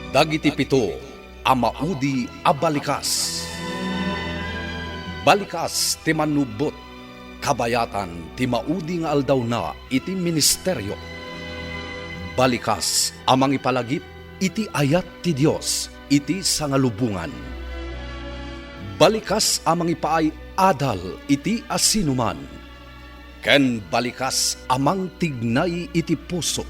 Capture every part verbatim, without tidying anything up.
Dagiti pito a maudi a balikas. Balikas ti mannubbot, kabayatan ti maudi nga aldawna iti ministerio. Balikas a mangipalagip iti ayat ti Dios iti sangalubongan. Balikas a mangipaay adal iti asinoman. Ken balikas a mangtignay iti puso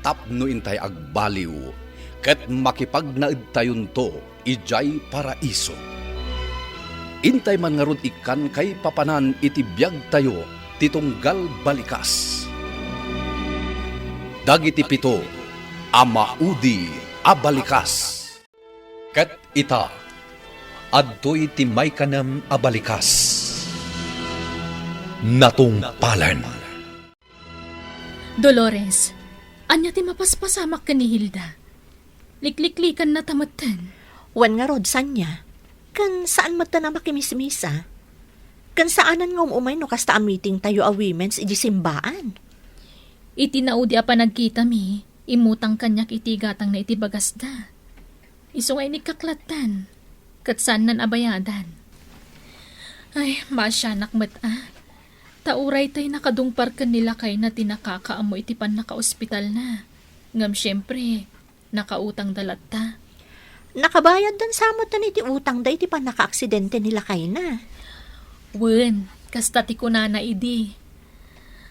tapno intay agbaliw ket makipagnaedtayonto idiay paraiso. Intay man ngarud ikkan kaipapanan iti biagtayo ti tunggal balikas. Dagiti pito a maudi a balikas. Ket ita, adtoy ti maikanem a balikas. Natungpalen. Dolores, ania ti mapaspasamak ken ni Hilda? Likliklikanna ta metten. Wen ngarud, saan nia? Ken saan metten a makimismisa. Ken saanen nga um-umay no kasta a meeting tayo a women's iti simbaan. Iti naudi a panagkitami, immutang kaniak iti gatangna iti bagasda. Isu nga inikkaklatan, ket saannan a bayadan. Ay, maasianak met a. Ta uray tay nakadungpar ken ni lakayna ti nakakaammo iti pannakaospitalna. Ngem siempre, nakautangda latta. Nakabayaddan sa metten iti utangda iti pannakaaksidente ni lakayna. Wen, kasta ti kunana idi.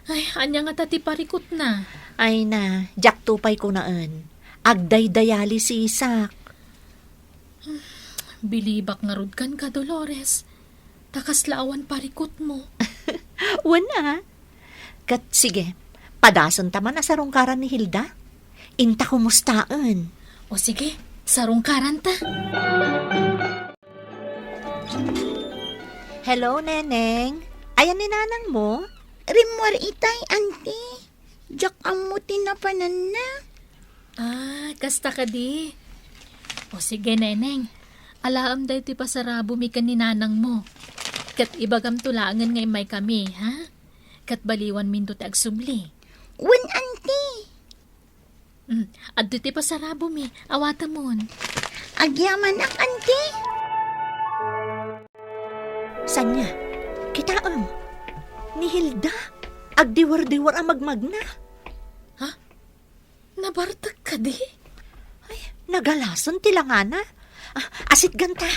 Ay, ania ngata ti parikutna? Ay na, diakto pay kunaen. Agdaydayalisak. Bilibak ngarud kenka, Dolores. Ta kasla awan parikutmo. Wen a. Ket sige, padasenta man a sarungkaran ni Hilda. Inta kumustaen. O sige, sarungkaranta. Hello, Neneng. Ayan ni nanangmo? Rimmuar itay, Auntie. Diak ammo ti napananna. Ah, kasta kadi. O sige, Neneng. Alaem daytoy pasarabumi ken ni nanangmo. Ket ibagamto laengen nga immaykami, ha? Ket baliwanminto ti agsubli. Wen, Auntie. Mm, adtoy ti pasarabumi. Awatemon. Agyamanak, Auntie. Saan nia? Kitaem. Ni Hilda, agdiwerdiwer a magmagna. Ha? Nabartek kadi? Ay, nagalasen ti langana. Ah, asitganta.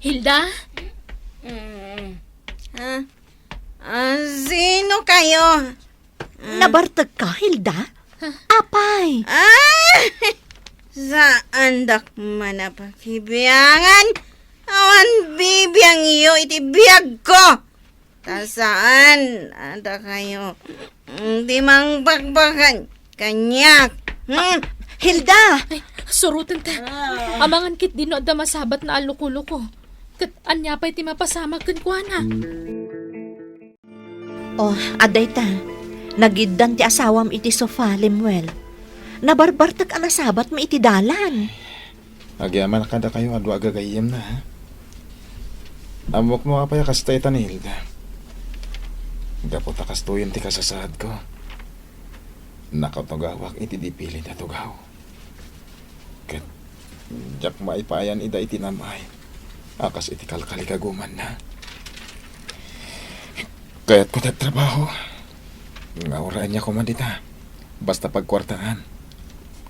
Hilda? Mm. Ah, ah, sino kayo? Ah. Nabartekka, Hilda? Apay! Ah! Saandak man a pakibiangan. Awan bibiangyo iti biagko. Ta saan a dakayo ti mangbakbakan kaniak. Hmm? Hilda! Ay, surotenta. Ah. Amangan ketdin no adda masabatna a loko-loko. Ket ania pay ti mapasamak kenkuana? Oh, adda ita. Nagiddan ti asawam iti sofa, Lemuel. Nabarbartek a nasabatmi iti dalan. Agyamanak kadakayo a dua a gagayyemna, ha? Ammok no apay a kasta ita ni Hilda. Gapu ta kastoyen ti kasasaadko, nakatugawak iti dipilid a tugaw. Ket diak maipaayan ida iti nam-ay a kas iti kalkalikagumanna. Kayatko ti agtrabaho. Nga uray ania koma dita, basta pagkuartaan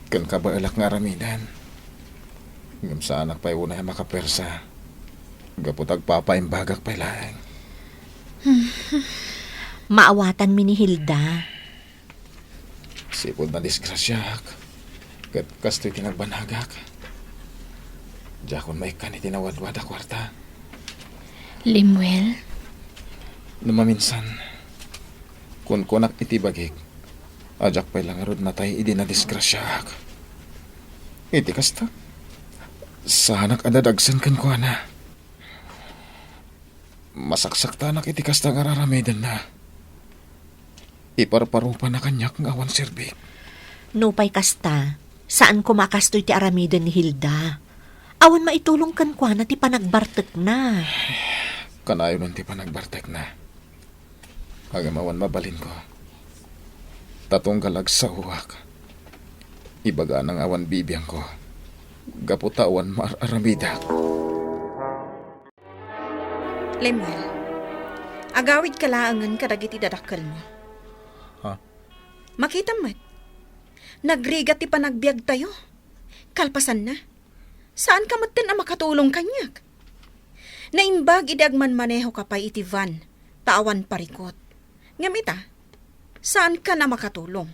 ken kabaelak nga aramiden. Ngem saanak pay unay a makapuersa gapu ta agpapaimbagak pay laeng. Maawatanmi ni Hilda. Sipud nadisgrasiaak, ket kastoy ti nagbanagak. Diakon maikkan iti nawadwad a kuarta. Lemuel? No maminsan, kunkunak iti bagik a diak pay la ngarud natay idi nadisgrasiaak. Iti kasta, saanak a dadagsen kenkuana. Masaksaktanak iti kasta nga ar-aramidenna. Iparparupana kaniak nga awan serbik. Nupay kasta, saan koma a kastoy ti aramiden ni Hilda. Awan maitulong kenkuana ti panagbartekna. Kanayonen ti panagbartekna. Ngem awan mabalinko. Ta tunggal agsaoak, Ibagana nga awan bibiangko. Gapu ta awan maar-aramidak. Lemuel, agawidka laengen kadagiti dadakkelmo. Ha? Makitam met. Nagrigat ti panagbiagtayo. Kalpasanna, saanka metten a makatulong kaniak. Naimbag idi agmanmanehoka pay iti van, ta awan parikut. Ngem ita, saankan a makatulong.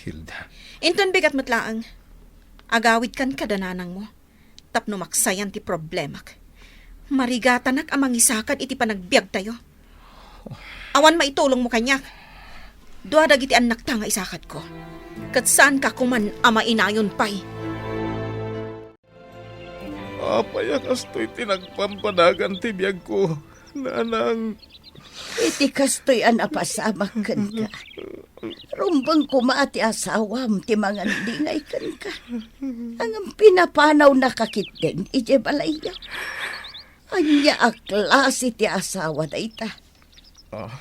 Hilda. Inton bigat met laeng, agawidkan kada nanangmo. Tapno maksayan ti problemak. Marigatanak a mangisakad iti panagbiagtayo. Awan maitulongmo kaniak. Dua dagiti annakta nga isakadko. Ket saanka koman a mainayon pay. Apay a kastoy ti nagpampanagan ti biagko, nanang? Iti kastoy a napasamak kenka, rumbeng koma ti asawam ti mangandingay kenka. Ngem pinapanawnaka ketdin idiay balayyo. Ania a klase ti asawa dayta? Ah.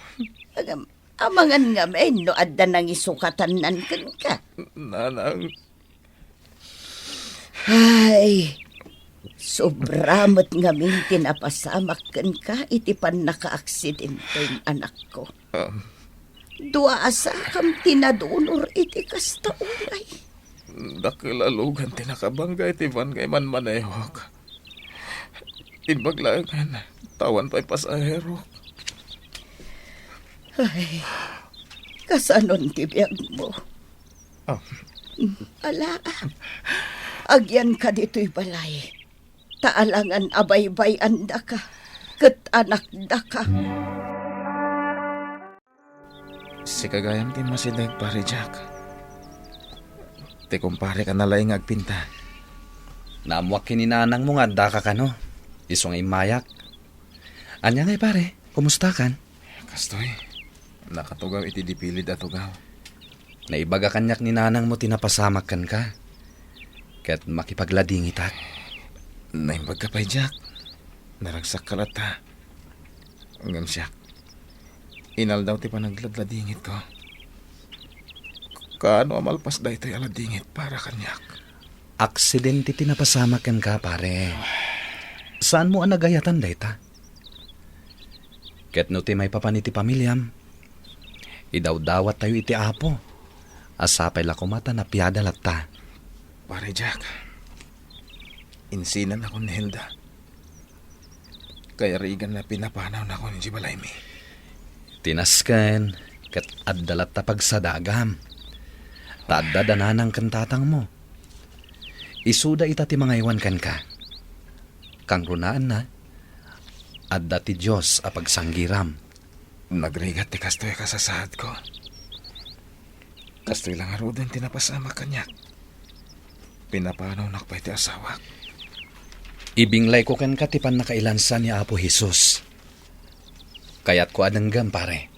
Ngem amangan ngamin no adda nangisukatannan kenka. Nanang, Ay, sobra met ngamin ti napasamak kenka iti pannakaaksidenteng anakko. Ah. Dua a sakam ti nadunor iti kasta unay. Dakkel a lugan ti nakabangga iti van nga imanmanehok. Imbag laengen, ta awan pay pasaherok. Ay, kasanon ti biagmo? Ah. Ala, agyanka ditoy balay. Ta alangan a baybay-andaka, ket anakdaka. Sika gayam ti masideg, Pare Jack. Ti kumparek a nalaing nga agpinta. Naammoak ken ni nanangmo nga addaka kano. Isu nga immayak. Ania ngay, pare? Kumustakan? Kastoy, nakatugaw iti dipilid a tugaw. Naibaga kaniak ni nanangmo ti napasamak kenka, ket makipagladingitak. Naimbagka pay, Jack. Naragsakka latta. Ngem siak, inaldaw ti panagladladingitko. Kaano a malpas daytoy a ladingit para kaniak? Aksidente ti napasamak kenka, pare. Saanmo a nagayatan dayta? Ket no ti maipapan iti pamiliam, idawdawattayo iti Apo, a sapay la koma ta napiada latta. Pare Jack, insinannakon ni Hilda. Kayarigan a pinapanawnakon idiay balaymi. Ti nasken, ket adda latta pagsadagam. Ta adda da nanang ken tatangmo. Isuda ita ti mangaywan kenka. Kangrunaanna, adda ti Dios a pagsanggiram. Nagrigat ti kastoy a kasasaadko. Kastoy la ngaruden ti napasamak kaniak. Pinapanawnak pay ti asawak. Ibinglayko kenka ti pannakailansa ni Apo Jesus. Kayatko a denggem, pare.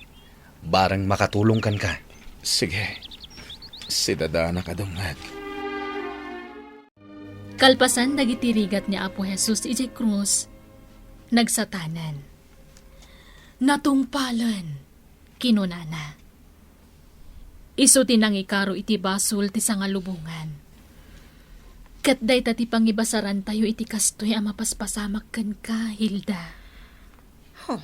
Bareng makatulong kenka. Sige. Sidadanak a dumngeg. Kalpasan dagiti rigat ni Apo Jesus idiay krus, nagsatanan. "Natungpalen," kinunana. Isu ti nangikaro iti basol ti sangalubongan. Ket dayta ti pangibasarantayo iti kastoy a mapaspasamak kenka, Hilda. Oh.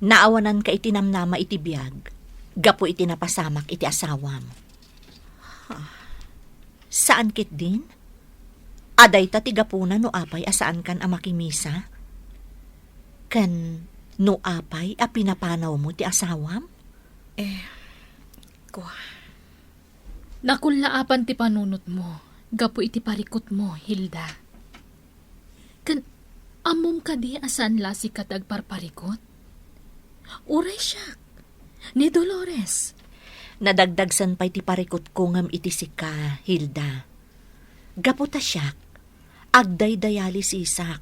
Naawananka iti namnama iti biag, gapu iti napasamak iti asawam. Huh. Saan ketdin? A dayta ti gapuna no apay a saankan a makimisa? Ken no apay a pinapanawmo ti asawam? Eh, kua. Nakullaapan ti panunotmo gapu iti parikutmo, Hilda. Ken ammom kadi a saan la sika ti agparparikut? Uray siak, ni Dolores. Nadagdagsen pay ti parikutko ngem iti sika, Hilda. Gapu ta siak, agdaydialysisak.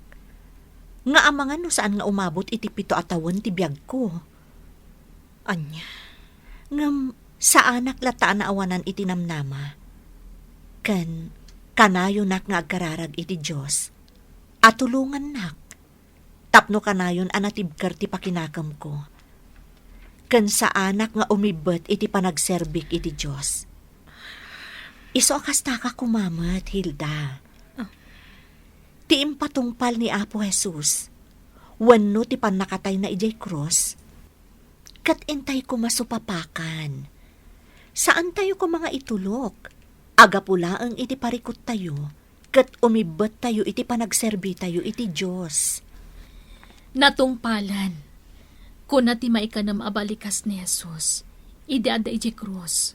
Nga amangan no saan nga umabot iti pito a tawen ti biagko. Ania? Ngem saanak latta a naawanan iti namnama. Ken kanayonak nga agkararag iti Dios a tulongannak tapno kanayon a natibker ti pakinakemko. Ken saanak nga umibbet iti panagserbik iti Dios. Isu a kastaka koma met, Hilda. Ah. Ti impatungpal ni Apo Jesus, wenno ti pannakatayna idiay krus, ket intay koma supapakan. Saantayo koma nga itulok. Agapu laeng iti parikuttayo, ket umibbettayo iti panagserbitayo iti Dios. Natungpalan, kuna ti maikanem a balikas ni Jesus idi adda idiay krus.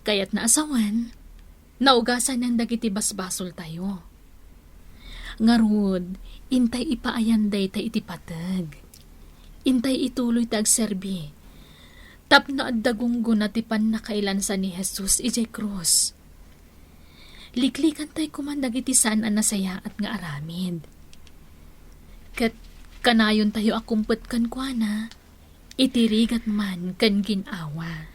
Kayatna a sawen, naugasanen dagiti basbasoltayo. Ngarud, intay ipaayan dayta iti pateg. Intay ituloy ti agserbi. Tapno adda gunggona ti pannakailansa ni Jesus idiay krus. Liklikantay koman dagiti saan a nasayaat nga aramid. Ket kanayontayo a kumpet kenkuana, iti rigat man ken gin-awa.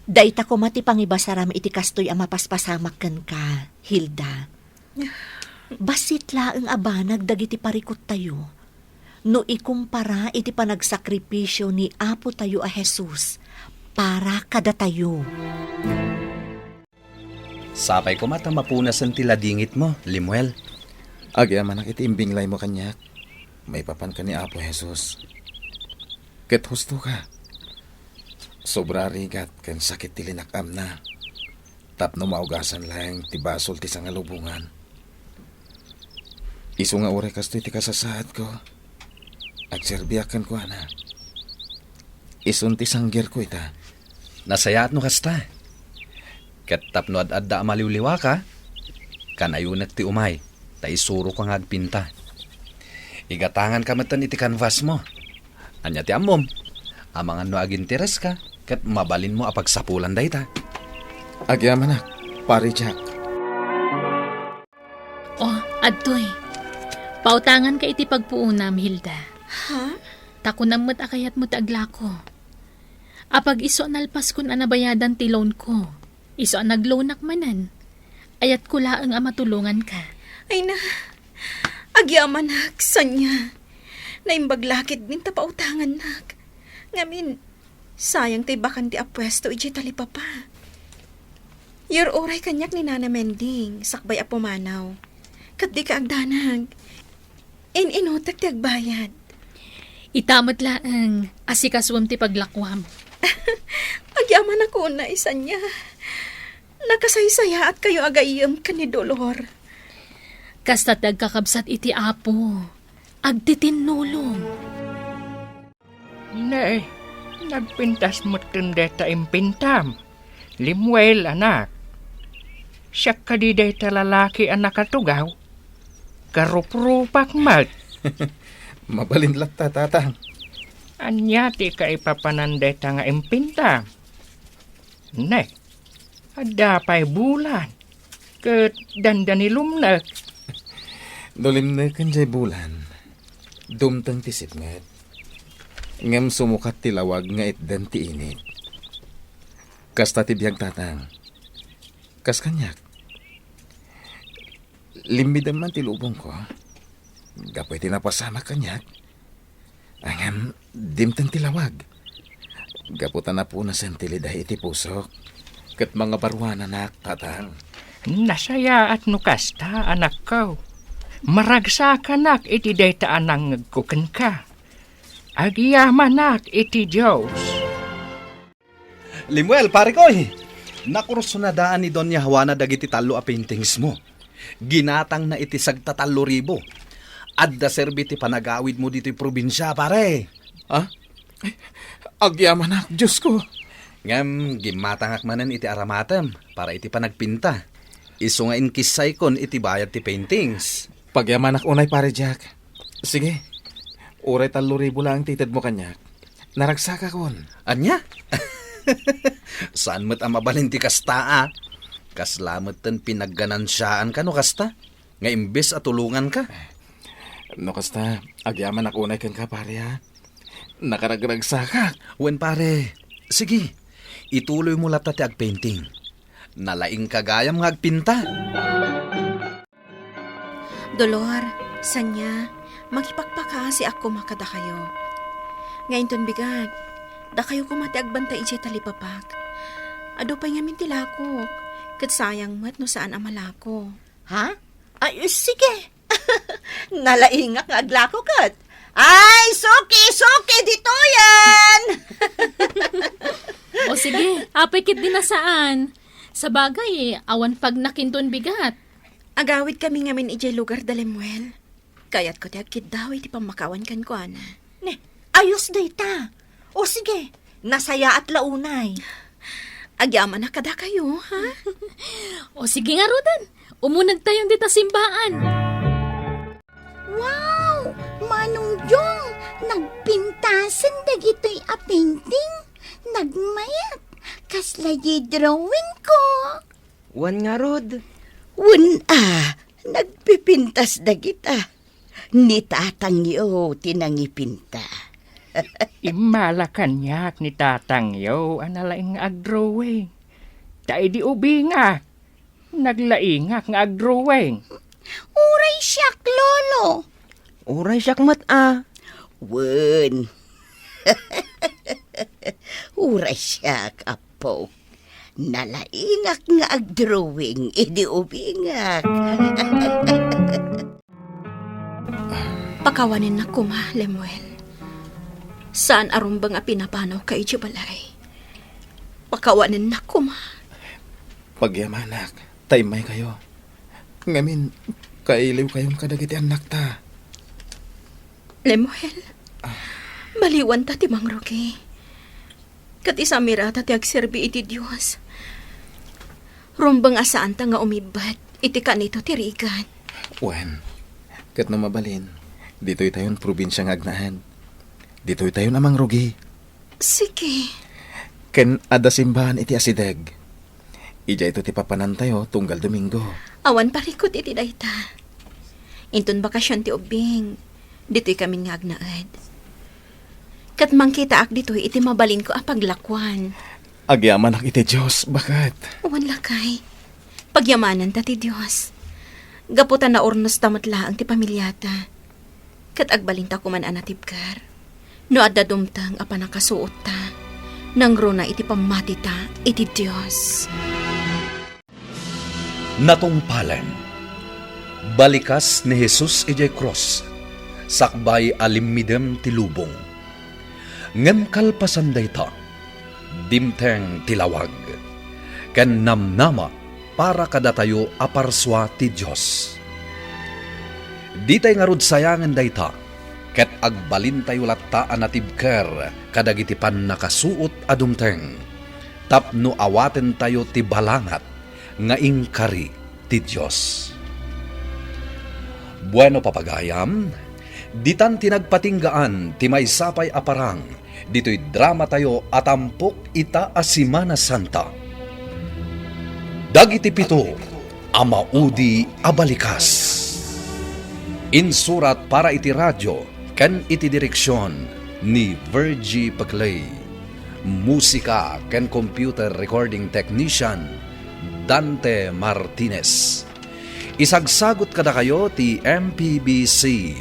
Dayta koma ti pangibasaram iti kastoy a mapaspasamak kenka, Hilda. Bassit laeng a banag dagiti parikuttayo no ikumpara iti panagsakripisio ni Apotayo a Jesus para kadatayo. Sapay koma ta mapunasen ti ladingitmo, Lemuel. Agyamanak iti imbinglaymo kaniak maipapan ken ni Apo Jesus. Ket husto ka. Sobra a rigat ken sakit ti linak-amna tapno maugasan laeng ti basol ti sangalubongan. Isu nga uray kastoy ti kasasaadko, agserbiak kenkuana. Isun ti sanggirko ita. Nasayaat no kasta. Ket tapno ad-adda a maliwliwaka, kanayonek ti umay, ta isuroka nga agpinta. Igatanganka metten iti canvasmo. Ania ti ammom? Amangan no agintereska, ket mabalinmo a pagsapulan dayta. Agyamanak, Pare Jack. Oh, adtoy. Pautanganka iti pagpuonam, Hilda. Ha? Ta kunam met a kayatmo ti aglako. Apag isu a nalpaskon a nabayadan ti loanko. Isu a nagloanak manen. Ayatko laeng a matulonganka. Ay na, agyamanak, sanya. Naimbag la ketdin ta pautangannak. Ngamin, sayang ti bakante a puesto idiay talipapa. Yar-uray kaniak ni Nana Mending, sakbay a pumanaw. Ket dika agdanag. In-inutek ti agbayad. Ita met laeng, asikasuem ti paglakuam. Agyamanak unay, sanya. Nakasaysayaatka a gayyem ken ni Dolor. Kasta ti agkakabsat iti Apo, agtitinnulong. Ne, nagpintas metten dayta impintam. Lemuel, anak. Siak kadi dayta lalaki a nakatugaw? Karuprupak met. Mabalin latta, Tatang. Ania ti kaipapanan dayta nga impintam? Ne, adda pay bulan. Ket dandani lumnek. No limneken jay bulan, dumteng ti sipnget. Ngem sumukat ti lawag nga itdan ti init. Kasta ti biag, Tatang. Kas kaniak. Limmiden man ti lubongko. Gapu iti napasamak kaniak. Ngem dimteng ti lawag. Gapu ta napunasen ti liday iti pusok. Ket mangabaruananak, Tatang. Nasayaat no kasta, anakko. Maragsakanak iti dayta a nangngegko kenka. Agyamanak iti Dios. Lemuel, parekoy! Nakursunadaan ni Doña Juana dagiti tallo a paintingsmo. Ginatangna iti sagtatallo ribu. Adda serbi ti panagawidmo ditoy probinsia, pare. Ha? Ay, agyamanak, Diosko. Ngem gimmatangak manen iti aramatem para iti panagpinta. Isu nga inkissaykon iti bayad ti paintings. Pagyamanak unay, Pare Jack. Sige, uray tallo ribu laeng ti itedmo kaniak. Naragsakakon. Ania? Saan met a mabalin ti kasta a? Kasla metten pinagganansiaanka no kasta, nga imbes a tulonganka. No kasta, agyamanak unay kenka, pare, a. Nakaragragsakak. Wen, pare. Sige, ituloymo latta ti agpainting. Nalaingka gayam nga agpinta. Dolor, sanya, makipagpakaasiak koma kadakayo. Nga inton bigat, dakayo koma ti agbantay idiay talipapak. Adu pay ngamin ti lakok. Ket sayang met no saan a malako. Ha? Ay, sige. Nalaingak nga aglako ket. Ay, suki, suki, ditoyen! O sige, apay ket di na saan. Sabagay, awan pagnakinton bigat. Agawid kami ngamin idiay lugar da Lemuel. Kayatko ti agkiddaw iti pammakawan kenkuana. Ne, ayos dayta. O sige, nasayaat la unay. Agyamanak kadakayo, ha? O sige ngaruden, umunegtayon dita simbaan. Wow! Manong Jong, nagpintasen dagitoy a painting. Nagmayat. Kasla diay drawing ko. Wen ngarud. Wen a, nagpipintas dagita. Ni tatangyo ti nangipinta. Immala kaniak ni tatangyo a nalaing nga agdrawing. Ta idi ubingak, naglaingak nga agdrawing. Uray siak, Lolo. Uray siak met a. Wen. Uray siak, Apo. Nalaingak nga agdrawing idi ubingak. Pakawanennak koma, Lemuel. Saan a rumbeng a pinapanawka idiay balay. Pakawanennak koma. Pagyamanak, ta immaykayo. Ngamin, kailiwkayon kadagiti annakta. Lemuel, ah, maliwanta ti mangrugi. Ket isamirata ti agserbi iti Dios. Rumbeng a saanta nga umibbet iti kanito ti rigat. Wen, ket no mabalin, ditoytayon probinsia nga agnaed. Ditoytayon a mangrugi. Sige. Ken adda simbaan iti asideg. Idiayto ti papanantayo tunggal Domingo. Awan parikut iti dayta. Inton bakasion ti ubbing, ditoy kamin nga agnaed. Ket mangkitaak ditoy iti mabalinko a paglakuan. Agyamanak iti Dios, baket. Wen, lakay. Pagyamananta ti Dios. Gapu ta naurnosta met laeng ti pamiliata. Ket agbalinta koman a natibker. No adda dumteng a pannakasuotta, nangruna iti pammatita iti Dios. Natungpalen. Balikas ni Jesus idiay krus, sakbay a limmidem ti lubong. Ngem kalpasan dayta, dimteng ti lawag, ken namnama para kadatayo a parsua ti Dios. Ditay ngarud sayangen dayta, ket agbalintayo latta a natibker kadagiti pannakasuot a dumteng, tapno awatentayo ti balangat nga inkari ti Dios. Bueno, papagayam, ditan ti nagpatinggaan ti maysa pay a parang ditoy dramatayo a tampok ita a Semana Santa. Dagiti pito a maudi a balikas. Insurat para iti radio ken iti direksion ni Virgie Paclay. Musika ken computer recording technician, Dante Martinez. Isagsagut kadakayo ti M P B C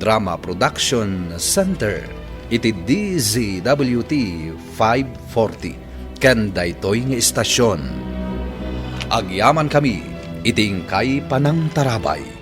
Drama Production Center iti D Z W T five forty ken daytoy nga istasion. Agyamankami iti inkay panangtarabay.